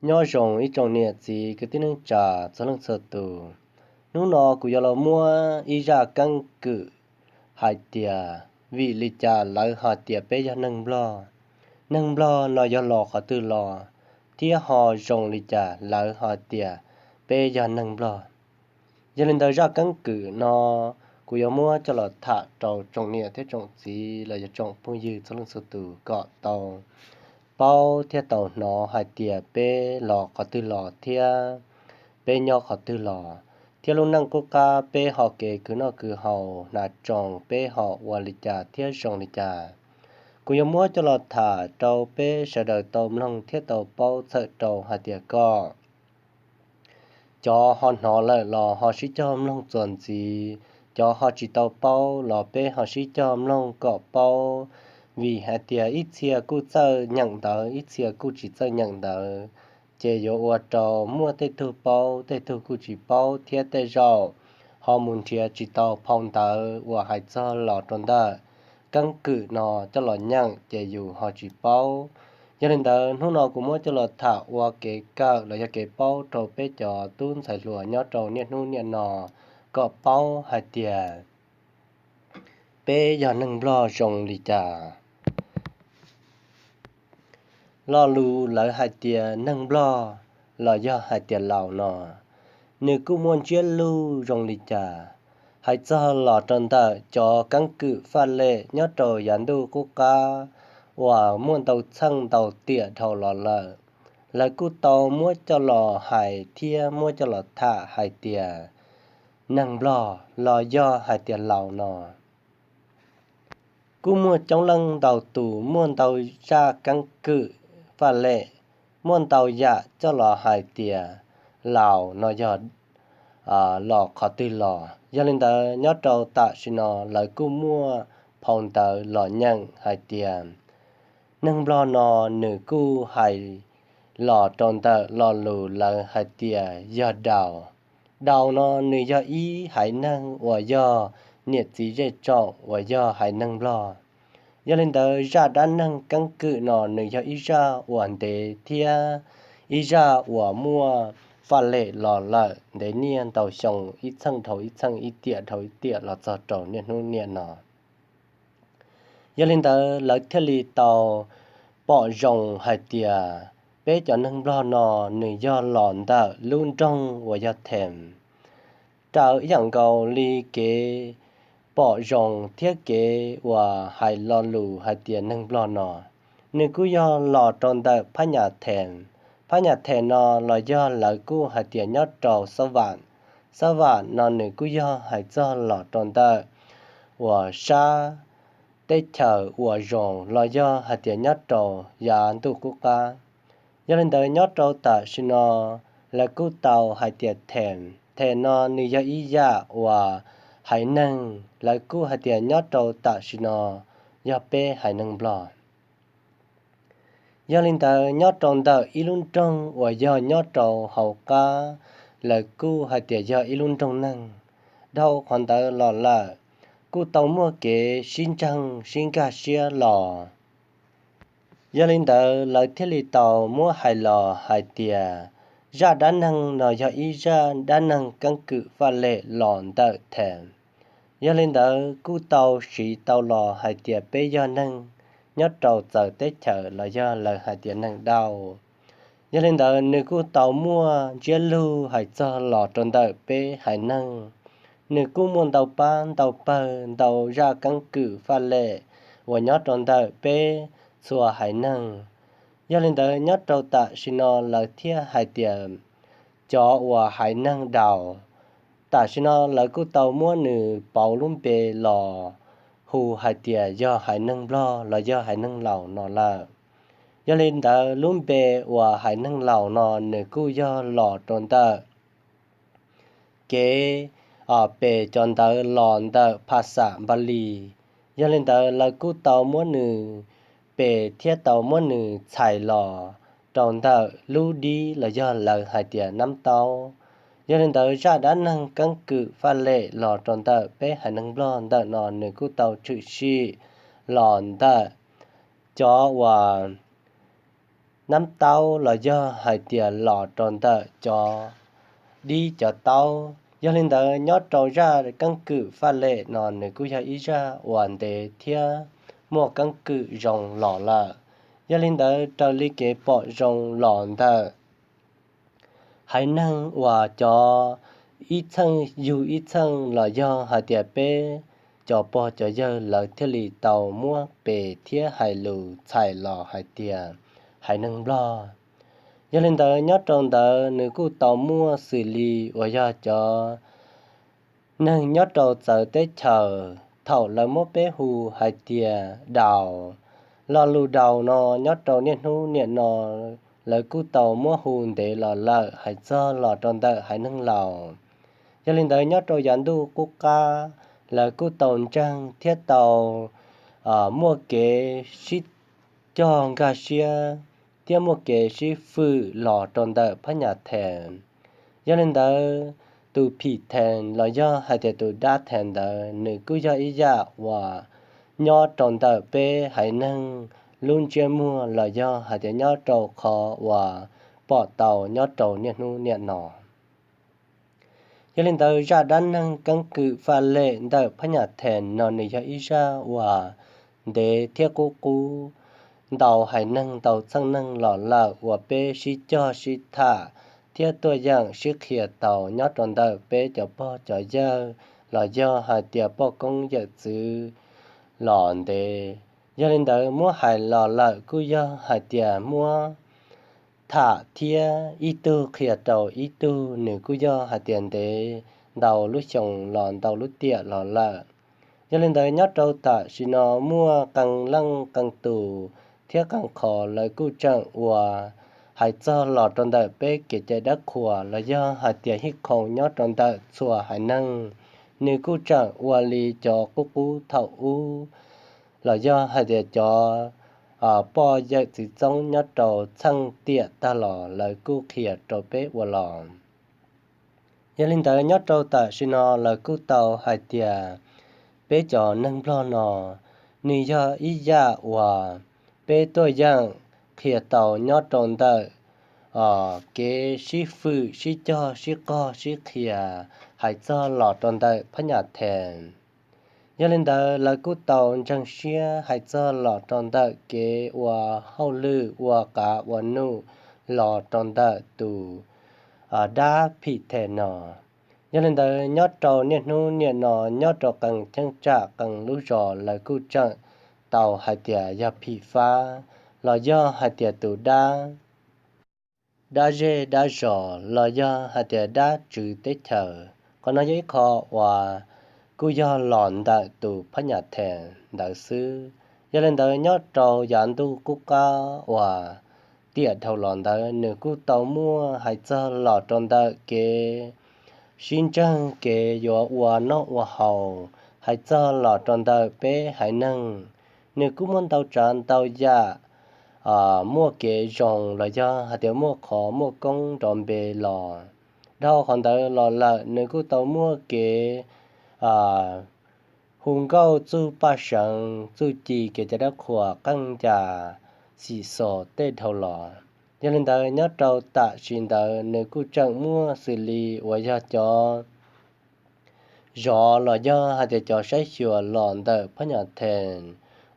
Nyob zoo ib tsoom niam txiv kwv tij neej tsa txhua leej txhua tus. Hnub no kuv yuav los muab ib zaj keeb kwm hais tias vim li cas lawv ho tias peb yog neeg Nplog, neeg Nplog no yog los qhov twg los, thiab ho zoo li cas lawv ho tias peb yog neeg Nplog. Yog li ntawd zaj keeb kwm no kuv yuav muab coj los tham rau tsoom niam thiab tsoom txiv los yog tsoom phooj ywg txhua leej txhua tus kom tau paub thiab tau hnov hais tias peb los qhov twg los thiab peb nyob qhov twg los, thiab lub neej qub qab peb ho kev khwv noj khwv haus hnav tsoos peb ho ua li cas thiab zoo li cas. Kuv yuav muab coj los tham rau peb sawv daws tau mloog thiab tau paub txhawm rau hais tias kom cov ho hnov lawm los ho sib cog mloog txuas ntxiv, cov ho tsis tau paub los peb ho sib cog mloog kom paub, vim hais tias ib txhia kuj txawj nyeem ntawv, ib txhia kuj tsis txawj nyeem ntawv, ces yuav ua rau muaj tej tug paub tej tug kuj tsis paub thiab tej zaum ho mus nrhiav tsis tau phau ntawv uas hais txog los rau ntawm keeb kwm no coj los nyeem ces yus ho tsis paub. Yog li ntawd hnub no kuv muab coj los tham ua kev kawm los yog kev paub rau peb cov tub ntxhais hluas nyob rau niaj hnub niaj no kom paub hais tias peb yog neeg Nplog zoo li cas. Lo lus lawv hais tias neeg Nplog los yog hais tias Laus no, nws kuj muaj ntsiab lug zoo li cas. Hais txog los rau ntawm cov keeb kwm faj lem nyob rau yav ntuj qub qab uas muaj ntau txheej ntau tiam dhau los lawm, lawv kuj tau muab coj los hais thiab muab coj los tham hais tias neeg Nplog los yog hais tias Laus no kuj muaj coob leej ntau tus muaj ntau zaj keeb kwm faj lem, muaj ntau yam coj los hais tias Laus no yog los qhov twg los. Yog li ntawd nyob rau tam sim no lawv kuj muaj phau ntawv los nyeem hais tias neeg Nplog no nws kuj hais los rau ntawm lo lus lawv hais tias yog Daus. Daus no nws yog ib haiv neeg uas yog niam txiv zej tsoom uas yog haiv neeg Nplog. Yog li ntawd zaj dab neeg keeb kwm no nws yog ib zaj uas ntev thiab ib zaj uas muaj faj lem los lawm ntev niaj ntau xyoo ib txheej dhau ib txheej ib tiam dhau ib tiam los txog rau niaj hnub niaj no. Yog li ntawd lawv thiaj li tau pom zoo hais tias peb cov neeg Nplog no nws yog los ntawm lub nroog uas yog Them. Raws ib yam nkaus li kev pom zoo thiab kev uas hais lo lus hais tias neeg Nplog no, nws kuj yog los rau ntawm phab nyas Them. Phab nyas Them no los yog lawv kuj hais tias nyob rau Xab Vam. Xab Vam no nws kuj yog hais txog los rau ntawm uas sab teb chaws uas zoo los yog hais tias nyob rau yav ntuj qub qab. Yog li ntawd nyob rau tam sim no lawv kuj tau hais tias Them, Them no nws yog ib yam uas haiv neeg lawv kuj hais tias nyob rau tam sim no yog peb haiv neeg Nplog. Yog li ntawd nyob rau ntawm ib lub nroog uas yog nyob rau hauv qab, lawv kuj hais tias yog ib lub nroog neeg. Dhau qhov ntawd los lawm, kuj tau muaj kev sib ntseeg sib nkag siab los. Yog li ntawd lawv thiaj li tau muab hais los hais tias zaj dab neeg no yog ib zaj dab neeg keeb kwm faj lem los ntawm Them. Yog li ntawd kuj tau siv tau los hais tias peb yog neeg nyob rau txawv teb chaws los yog lawv hais tias neeg Daus. Yog li ntawd nws kuj tau muaj ntsiab lug hais txog los rau ntawm peb haiv neeg. Nws kuj muaj ntau pab ntau pawg ntau zaj keeb kwm faj lem uas nyob rau ntawm peb txhua haiv neeg. Yog li ntawd nyob rau tam sim no lawv thiaj hais tias cov uas haiv neeg Daus, tam sim no lawv kuj tau muab nws pauv lub npe los hu hais tias yog haiv neeg Nplog los yog haiv neeg Laus no lawm. Yog li ntawd lub npe uas haiv neeg Laus no nws kuj yog los rau ntawm kev pes cov ntawv los ntawm phas xas Npalis. Yog li ntawd lawv kuj tau muab nws pes thiab tau muab nws txhais los rau ntawm lub dib los yog lawv hais tias nab taub. Yog li ntawd zaj dab neeg keeb kwm faj lem los rau ntawm peb haiv neeg Nplog ntawm no nws kuj tau tshwm sim los ntawm cov uas nab taub los yog hais tias los rau ntawm cov dib cov taub. Yog li ntawd nyob rau zaj keeb kwm faj lem no nws kuj yog ib zaj uas ntev thiab muaj keeb kwm zoo los lawm. Yog li ntawd raws li kev pom zoo los ntawm haiv neeg uas cov ib txheej yug ib txheej los yog hais tias peb cov pog cov yawg lawv thiaj li tau muab pes thiab hais lus txhais los hais tias haiv neeg Nplog. Yog li ntawd nyob rau ntawd nws kuj tau muaj xws li uas yog cov neeg nyob rau txawv teb chaws thaum lawv muab peb hu hais tias daus. Lo lus daus no nyob rau niaj hnub niam no lawv kuj tau muab hu ntev los lawm hais txog los rau ntawm haiv neeg laus. Yog li ntawd nyob rau yav ntuj qub qab lawv kuj tau ntseeg thiab tau muaj kev sib cog nkag siab thiab muaj kev sib fwm los rau ntawm phab nyas thees. Yog li ntawd tus phim thees los yog hais tias tus dab thees ntawd nws kuj yog ib yam uas nyob rau ntawm peb haiv neeg lub ntsiab muag los yog hais tias nyob rau qhov uas pom tau nyob rau niaj hnub niam no. Yog li ntawd zaj dab neeg keeb kwm faj lem ntawm phab nyas thees no nws yog ib zaj uas ntev thiab qub qub ntau haiv neeg ntau txheej neeg los lawm uas peb sib cog sib tham thiab tuaj yeem sib qhia tau nyob rau ntawm peb cov pog cov yawg los yog hais tias poj koob yawm txwv los ntev. Yog li ntawd muab hais los lawm kuj yog hais tias muab tham thiab ib tug qhia rau ib tug nws kuj yog hais tias ntev ntau lub xyoo los ntau lub tiam los lawm. Yog li ntawd nyob rau tam sim no muaj qee leej qee tus thiab qee qhov lawv kuj tseem ua hais txog los rau ntawm peb kev cai dab qhuas los yog hais tias hij khoo nyob rau ntawm txhua haiv neeg, nws kuj tseem ua li cov qub qub thaum ub los yog hais tias cov poj yawm txwv txoob nyob rau txheej tiam tag los lawv kuj qhia rau peb ua los. Yog li ntawd nyob rau tam sim no lawv kuj tau hais tias peb cov neeg Nplog no nws yog ib yam uas peb tuaj yeem qhia tau nyob rau ntawm kev sib fwm sib cog sib qog sib qhia hais txog los rau ntawm phab nyas thees. Yog li ntawd lawv kuj tau ntseeg siab hais txog los rau ntawm kev ua hauj lwm ua qav ua num los rau ntawm tus dab phim thees no. Yog li ntawd nyob rau niaj hnub niam no nyob rau qee cheeb tsam qee lub zos lawv kuj tseem tau hais tias yog phim fab los yog hais tias tus dab dab zej dab zos los yog hais tias dab tswv teb chaws. Qhov no yog ib qho uas kuj yog los ntawm tus phab nyas thees ntawd xwb. Yog li ntawd nyob rau yav ntuj qub qab uas tiam dhau los ntawd nws kuj tau muaj hais txog los rau ntawm kev sib ntseeg kev yuav ua noj ua haus hais txog los rau ntawm peb haiv neeg. Nws kuj muaj ntau tsav ntau yam muaj kev zoo los yog hais tias muaj qhov muaj koob nrov npe los. Dhau qhov ntawd los lawm nws kuj tau muaj kev hu nkauj txuj paj seev txuj ci kev cai dab qhuas qeej ncas xim xos tej dhau los. Yog li ntawd nyob rau tam sim ntawd nws kuj tseem muaj xws li uas yog cov zov los yog hais tias cov saib xyuas los ntawm phab nyas thees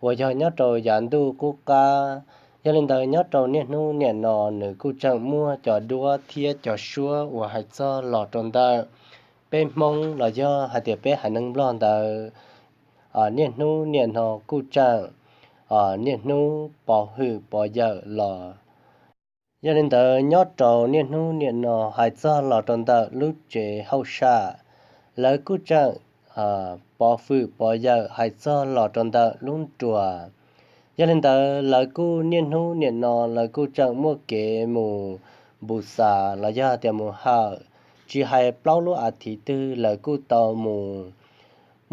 uas yog nyob rau yav ntuj qub qab. Yog li ntawd nyob rau niaj hnub niam no nws kuj tseem muaj cov duab thiab cov suab uas hais txog los rau ntawm peb Hmoob los yog hais tias peb haiv neeg Nplog ntawd niaj hnub niam no kuj tseem niaj hnub pov hwm pov yawm los. Yog li ntawd nyob rau niaj hnub niam no hais txog los rau ntawm lub tsev hauj sam, lawv kuj tseem pov hwm pov yawm hais txog los rau ntawm lub nruas. Yog li ntawd lawv kuj niaj hnub niam no lawv kuj tseem muaj kev mus npus xas los yog tias mus hawm, tsis hais plaub lub as thiv twg lawv kuj tau mus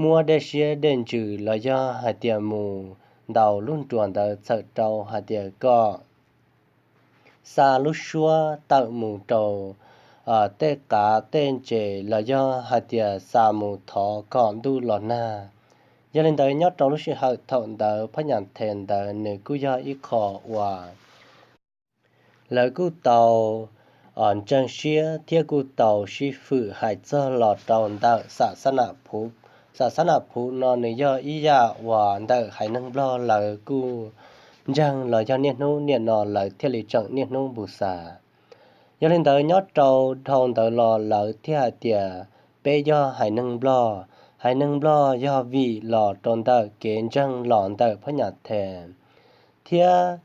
muab dej siab dej ntsws los yog hais tias mus ntaus lub nruas ntawd txhawm rau hais tias kom xa lub suab tawm mus rau tej qav tej ntses los yog hais tias xa mus thov kom ntuj los nag. Yog li ntawd nyob rau lub sij hawm thaum ntawd phab nyas thees ntawd nws kuj yog ib qho uas lawv kuj tau ntseeg siab thiab kuj tau sib fwm hais txog los rau ntawm xa xab nam phuv. Xa xab nam phuv no nws yog ib yam uas ntawm haiv neeg Nplog lawv kuj ntseeg los yog niaj hnub niaj no lawv thiaj li tseem niaj hnub npus xas. Yog li ntawd nyob rau dhau ntawd los lawv thiaj hais tias peb yog haiv neeg Nplog, haiv neeg Nplog yog vim los rau ntawm kev ntseeg los ntawm phab nyas the, thiab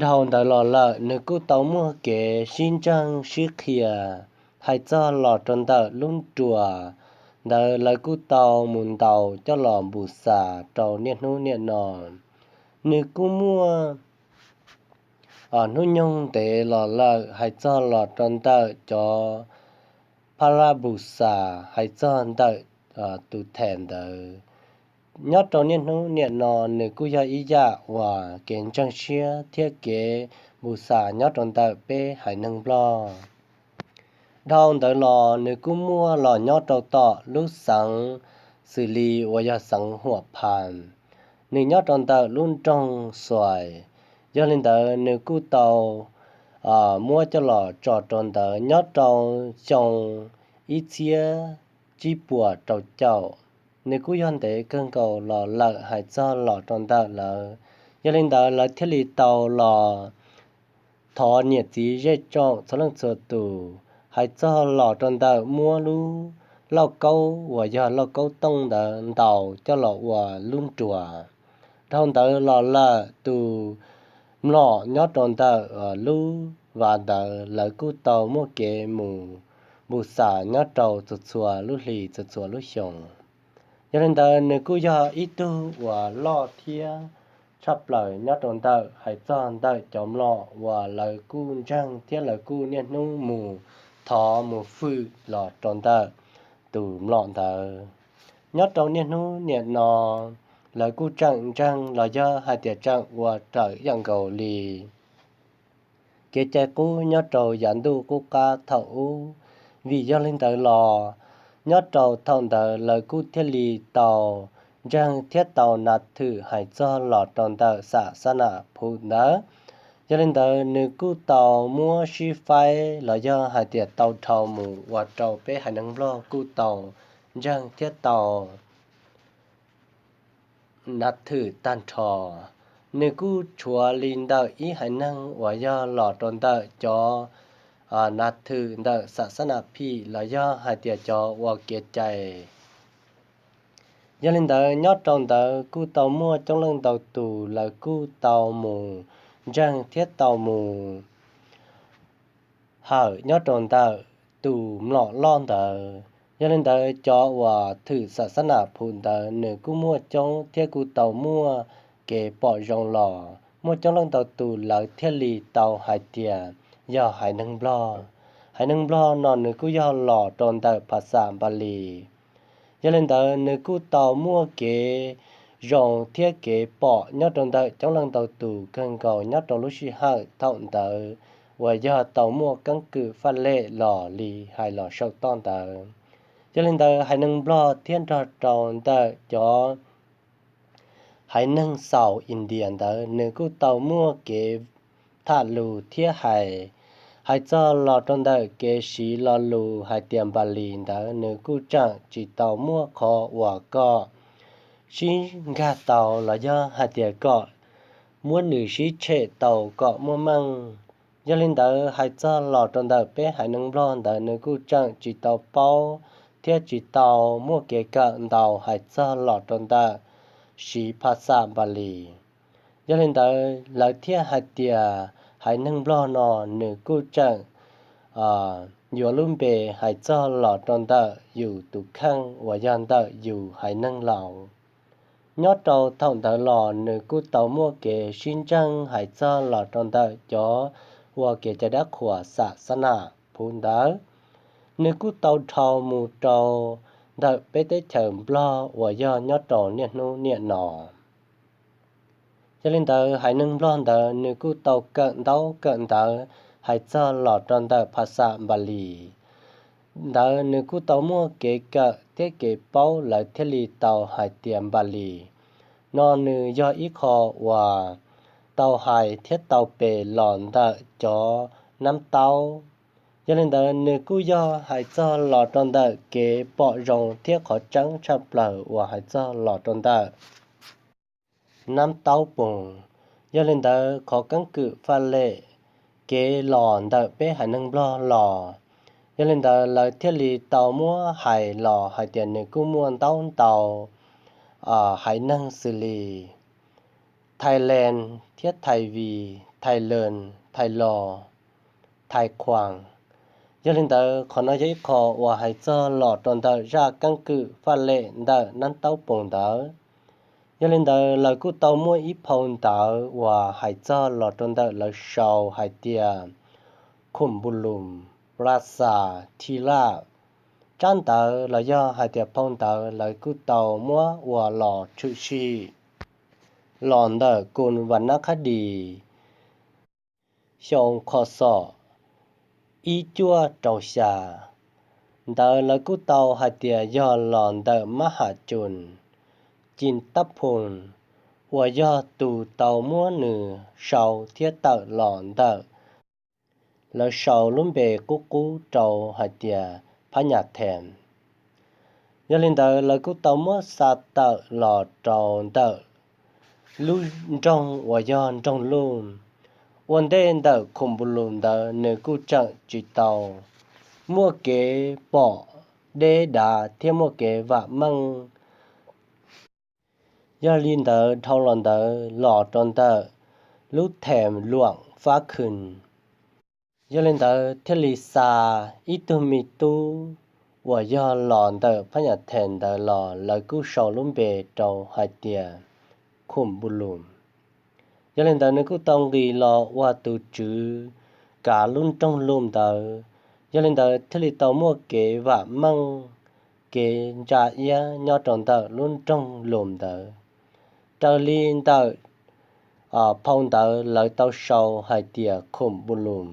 dhau ntawd los lawm nws kuj tau muaj kev sib ntseeg sib qhia hais txog los rau ntawm lub nruas ntawd lawv kuj tau mus ntaus coj los npus xas rau niaj hnub niaj no. Nws kuj muaj hnub nyoog ntev los lawm hais txog los rau ntawm cov phab laj npus xas hais txog ntawm tus them ntawd. Nyob rau niaj hnub niaj no nws kuj yog ib yam uas kev ntseeg siab thiab kev npus xas nyob rau ntawm peb haiv neeg Nplog. Dhau ntawd los nws kuj muaj los nyob rau tom lub xeev xws li uas yog xeev Huam Phas, nws nyob rau ntawm lub nroog Xuais. Yog li ntawd nws kuj tau muab coj los tso rau ntawd nyob rau xyoo ib txhiab tsib puas rau caum. Nws kuj yog ntev kawg nkaus los lawm hais txog los rau ntawm lawv. Yog li ntawd lawv thiaj li tau los thov niam txiv zej tsoom txhua leej txhua tus hais txog los rau ntawm muab lub lauj kaub uas yog lauj kaub tooj ntawd ntaus coj los ua lub nruas. Dhau ntawd los lawm tus mlom nyob rau ntawm lub vas ntawd lawv kuj tau muaj kev mus npus xas nyob rau txhua txhua lub hlis txhua txhua lub xyoo. Yog li ntawd nws kuj yog ib tug uas loj thiab tshaj plaws nyob rau ntawm hais txog ntawm cov mlom uas lawv kuj ntseeg thiab lawv kuj niaj hnub mus thov mus fwm los rau ntawm tus mlom ntawd. Nyob rau niaj hnub niam no lawv kuj tseem ntseeg los yog hais tias tseem ua raws ib yam nkaus li kev cai qub nyob rau yav ntuj qub qab thaum ub. Vim yog li ntawd los nyob rau thaum ntawd lawv kuj thiaj li tau ntseeg thiab tau nav thwm hais txog los rau ntawm xa xab nam phu ntawd. Yog li ntawd nws kuj tau muab sib faib los yog hais tias tau dhau mus ua rau peb haiv neeg Nplog kuj tau ntseeg thiab tau nav thwm tag nrho. Nws kuj tshuav li ntawm ib haiv neeg uas yog los rau ntawm cov nav thwm ntawm xa xab nam phim los yog hais tias cov ua kev cai. Yog li ntawd nyob rau ntawd kuj tau muaj coob leej ntau tus lawv kuj tau mus ntseeg thiab tau mus hawm nyob rau ntawm tus mlom loj ntawd. Yog li ntawd cov uas thwm xa xab nam phu ntawd nws kuj muaj coob thiab kuj tau muaj kev pom zoo los muaj coob leej ntau tus lawv thiaj li tau hais tias yog haiv neeg Nplog. Haiv neeg Nplog no nws kuj yog los rau ntawm phas xas Npalis. Yog li ntawd nws kuj tau muaj kev zoo thiab kev pom nyob rau ntawm coob leej ntau tus kawg nkaus nyob rau lub sij hawm thaum ntawd uas yog tau muaj keeb kwm faj lem los li hais los saum toj ntawd. Yog li ntawd haiv neeg Nplog thiab nrog rau ntawm cov haiv neeg xaus India ntawd nws kuj tau muaj kev tham lus thiab hais, hais txog los rau ntawm kev siv lo lus hais tias Npalis ntawd nws kuj tseem tsis tau muaj qhov uas kom sib nkag tau los yog hais tias kom muab nws sib tshem tau kom muaj meej. Yog li ntawd hais txog los rau ntawm peb haiv neeg Nplog ntawd nws kuj tseem tsis tau paub thiab tsis tau muaj kev kawm ntau hais txog los rau ntawm siv phas xas Npalis. Yog li ntawd lawv thiaj hais tias haiv neeg Nplog no nws kuj tseem yuav lub npe hais txog los rau ntawm yus tus kheej uas yog ntawm yus haiv neeg laus. Nyob rau thaum ntawd los nws kuj tau muaj kev sib ntseeg hais txog los rau ntawm cov ua kev cai dab qhuas xa xab nam phu ntawd. Nws kuj tau dhau mus rau ntawm peb teb chaws Nplog uas yog nyob rau niaj hnub niam no. Yog li ntawd haiv neeg Nplog ntawd nws kuj tau kawm ntaub kawm ntawv hais txog los rau ntawm phas xas Npalis ntawd nws kuj tau muaj kev kawm thiab kev paub lawv thiaj li tau hais tias Npalis no nws yog ib qho uas tau hais thiab tau pes los ntawm cov nab taub. Yog li ntawd nws kuj yog hais txog los rau ntawm kev pom zoo thiab qhov tseeb tshaj plaws uas hais txog los rau ntawm nab taub poog. Yog li ntawd qhov keeb kwm faj lem kev los ntawm peb haiv neeg Nplog los, yog li ntawd lawv thiaj li tau muab hais los hais tias nws kuj muaj ntaub ntau haiv neeg xws li Thai Lees thiab Thai Vis, Thai Lees, Thai Los, Thai Khuas. Yog li ntawd qhov no yog ib qho uas hais txog los rau ntawm zaj keeb kwm faj lem ntawm nab taub poog ntawd. Yog li ntawd lawv kuj tau muaj ib phau ntawv uas hais txog los rau ntawm lawv sau hais tias Khum Npu Lum, Plas Xas, Thi Laj. Tsab ntawv los yog hais tias phau ntawv lawv kuj tau muab ua los tshwm sim los ntawm Kus Vam Nab Qhab Dis xyoo kho xom ib cuaj rau xya. Ntawd lawv kuj tau hais tias yog los ntawm Mab Ham Tsuns, Cim Tab Phoos, uas yog tus tau muab nws sau thiab tawm los ntawm lawv sau lub npe qub qub rau hais tias Phab Nyas Thees. Yog li ntawd lawv kuj tau muab xa tawm los rau ntawm lub nroog uas yog nroog Luj. Ua ntej ntawm Khum Npu Lum ntawd nws kuj tseem tsis tau muaj kev pom deb dav thiab muaj kev vam meej. Yog li ntawd dhau los ntawd los rau ntawm lub Thees Luam Fab Khw, yog li ntawd thiaj li xa ib tug me tub uas yog los ntawm Phab Nyas Thees ntawd los lawv kuj sau lub npe rau hais tias Khum Npu Lum. Yog li ntawd nws kuj tau nqis los ua tus tswv kav lub nroog Luj ntawd. Yog li ntawd thiaj li tau muaj kev vam meej, kev ntsa iab nyob rau ntawm lub nroog Luj ntawd. Raws li ntawm phau ntawv lawv tau sau hais tias Khum Npu Lum,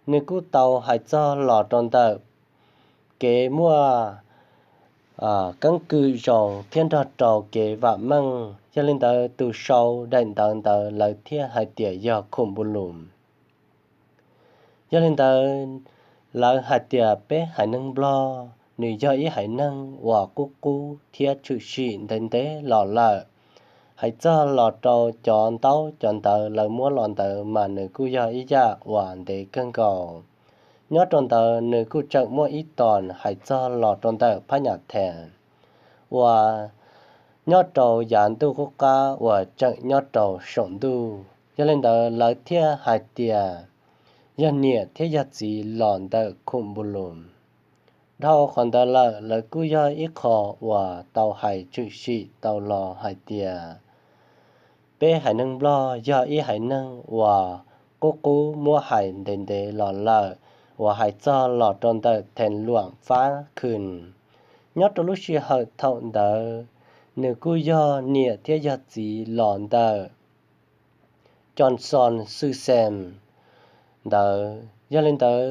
nws kuj tau hais txog los rau ntawm kev muaj keeb kwm zoo thiab nrog rau kev vam meej. Yog li ntawd tus sau daim ntawv ntawd lawv thiaj hais tias yog Khum Npu Lum. Yog li ntawd lawv hais tias peb haiv neeg Nplog nws yog ib haiv neeg uas qub qub thiab tshwm sim ntev ntev los lawm. Hais txog los rau cov ntaub cov ntawv lawv muab los ntawd mas nws kuj yog ib yam uas ntev kawg nkaus. Nyob rau ntawd nws kuj tseem muaj ib tog hais txog los rau ntawm Phab Nyas Thees uas nyob rau yav ntuj qub qab uas tseem nyob rau saum ntuj. Yog li ntawd lawv thiaj hais tias yog niam thiab yog txiv los ntawm Khum Npu Lum. Dhau qhov ntawd lawm lawv kuj yog ib qho uas tau hais tshwm sim tau los hais tias peb haiv neeg Nplog yog ib haiv neeg uas qub qub muab hais ntev ntev los lawm, uas hais txog los rau ntawm Thees Luam Fab Khw. Nyob rau lub sij hawm thaum ntawd nws kuj yog niam thiab yog txiv los ntawm Johnson Xwj Xees ntawd. Yog li ntawd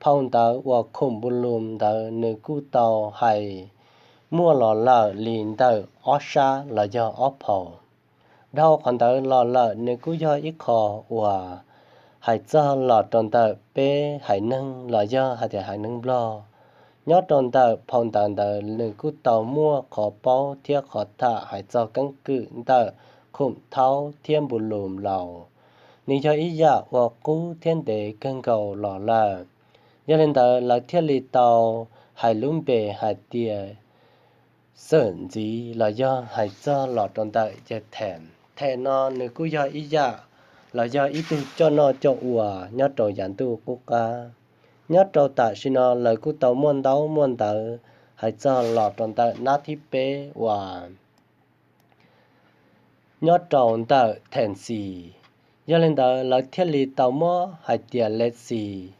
phau ntawv uas Khum Npu Lum ntawd nws kuj tau hais muaj los lawm li ntawm ob sab los yog ob phau. Dhau qhov ntawd los lawm nws kuj yog ib qho uas hais txog los rau ntawm peb haiv neeg los yog hais tias haiv neeg Nplog. Nyob rau ntawm phau ntawv ntawd nws kuj tau muaj qhov paub thiab qhov tham hais txog keeb kwm ntawm Khum Thaub thiab Npu Lum Laus. Nws yog ib yam uas qub thiab ntev kawg nkaus los lawm. Yog li ntawd lawv thiaj li tau hais lub npe hais tias Xeem Ntxiv los yog hais txog los rau ntawm yawg Thees. Thees no nws kuj yog ib yam los yog ib tug coj noj coj ua nyob rau yav ntuj qub qab. Nyob rau tam sim no lawv kuj tau muaj ntaub muaj ntawv hais txog los rau ntawm nab thib peb uas nyob rau ntawm Thees Xis. Yog li ntawd lawv thiaj li tau muab hais tias Lev Xis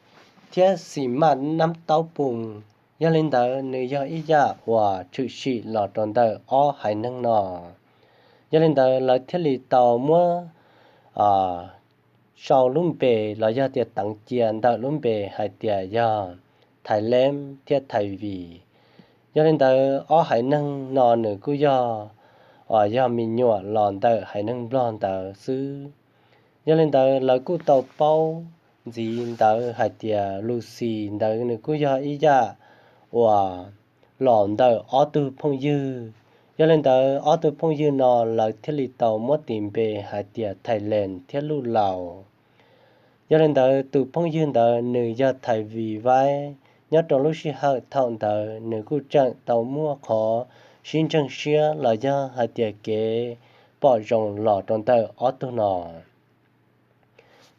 thiab Xis Maj Nab Taub Poog. Yog li ntawd nws yog ib yam uas tshwm sim los rau ntawm ob haiv neeg no. Yog li ntawd lawv thiaj li tau muab sau lub npe los yog tias teev cia ntawm lub npe hais tias yog Thaiv Leeb thiab Thaiv Vis. Yog li ntawd ob haiv neeg no nws kuj yog, yog me nyuam los ntawm haiv neeg Nplog ntawd xwb. Yog li ntawd lawv kuj tau paub ntxiv ntawd hais tias Lucy ntawd nws kuj yog ib yam uas los ntawm ob tug phooj ywg. Yog li ntawd ob tug phooj ywg no lawv thiaj li tau muab tis npe hais tias Thailand thiab Luj Laus. Yog li ntawd tus phooj ywg ntawd nws yog Thailand Vive, nyob rau lub sij hawm thaum ntawd nws kuj tseem tau muaj qhov sib ntseeg siab los yog hais tias kev pom zoo los rau ntawm ob tug no.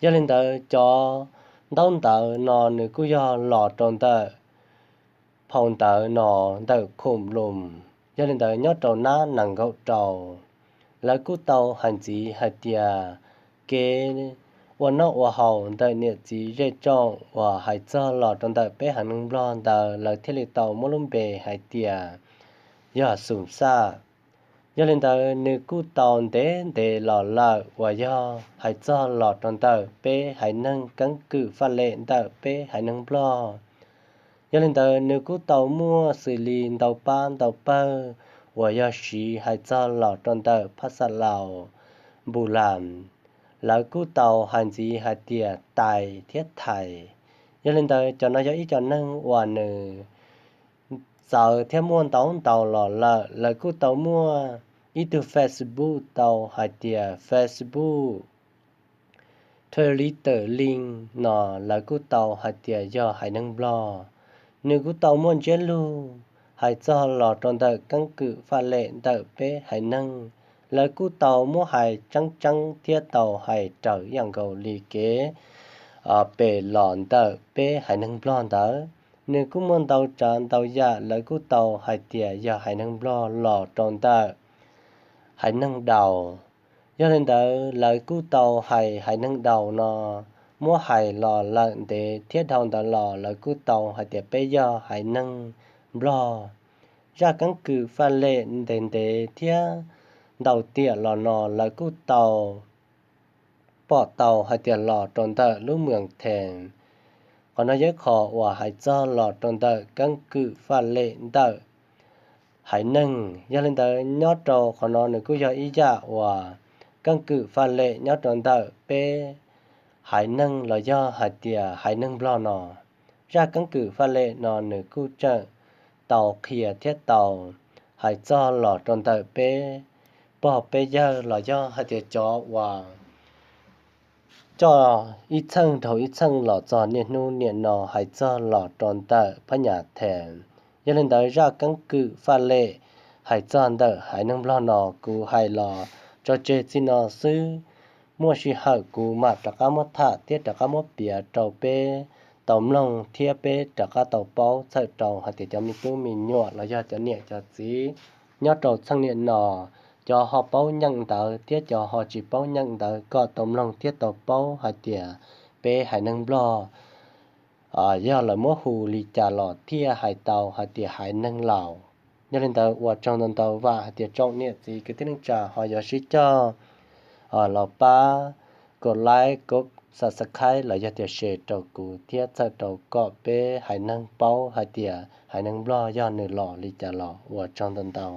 Yog li ntawd cov ntaub ntawv no nws kuj yog los rau ntawm phau ntawv no ntawm Khum Lum, yog li ntawd nyob rau nab nees nkaum rau. Lawv kuj tau hais ntxiv hais tias kev ua noj ua haus ntawm niam txiv zej tsoom uas hais txog los rau ntawm peb haiv neeg Nplog ntawd lawv thiaj li tau muab lub npe hais tias yog Xum Xaj. Yog li ntawd nws kuj tau ntev ntev los lawm uas yog hais txog los rau ntawm peb haiv neeg keeb kwm faj lem ntawm peb haiv neeg Nplog. Yog li ntawd nws kuj tau muaj xws li ntau pab ntau pawg uas yog siv hais txog los rau ntawm phaj xa laus, npus las, lawv kuj tau hais ntxiv hais tias tais thiab thais. Yog li ntawd cov no yog ib co neeg uas nws txawv thiab muaj ntau ntau los lawm. Lawv kuj tau muaj ib tug Facebook tau hais tias Facebook Twitter link no, lawv kuj tau hais tias yog haiv neeg Nplog. Nws kuj tau muaj ntsiab lug hais txog los rau ntawm keeb kwm faj lem ntawm peb haiv neeg. Lawv kuj tau muab hais tseeb tseeb thiab tau hais raws ib yam nkaus li kev pem los ntawm peb haiv neeg Nplog ntawd. Nws kuj muaj ntau tsav ntau yam lawv kuj tau hais tias yog haiv neeg Nplog los rau ntawm haiv neeg Daus. Yog li ntawd lawv kuj tau hais haiv neeg Daus no muab hais los lawm ntev thiab dhau ntawd los lawv kuj tau hais tias peb yog haiv neeg Nplog. Zaj keeb kwm faj lem ntev ntev thiab ntau tiam los no lawv kuj tau pom tau hais tias los rau ntawm lub Muas Thees. Qhov no yog ib qho uas hais txog los rau ntawm keeb kwm faj lem ntawm haiv neeg. Yog li ntawd nyob rau qhov no nws kuj yog ib yam uas keeb kwm faj lem nyob rau ntawm peb haiv neeg los yog hais tias haiv neeg Nplog no. Zaj keeb kwm faj lem no nws kuj tseem tau qhia thiab tau hais txog los rau ntawm peb pog peb yawg los yog hais tias cov uas coj ib txheej dhau ib txheej los txog niaj hnub niaj no hais txog los rau ntawm phab nyas Thees. Yog li ntawd zaj keeb kwm faj lem hais txog ntawm haiv neeg Nplog no kuv hais los tso tseg txij no xwb. Muaj sij hawm kuv mam rov qab muab tham thiab rov qab muab piav rau peb tau mloog thiab peb rov qab tau paub txhawm rau hais tias cov me tub me nyuam los yog cov niam cov txiv nyob rau txheej niaj no, cov ho paub nyeem ntawv thiab cov ho tsis paub nyeem ntawv kom tau mloog thiab tau paub hais tias peb haiv neeg Nplog yog lawv muab hu li cas los thiaj hais tau hais tias haiv neeg Laus. Yog li ntawd ua tsaug ntau ntau, vam hais tias tsoom niam txiv kwv tij neej tsa ho yuav sib cog los pab kom like, kom subscribe los yog tias share rau kuv thiab txhawm rau kom peb haiv neeg paub hais tias haiv neeg Nplog yog nws los li cas los. Ua tsaug ntau ntau.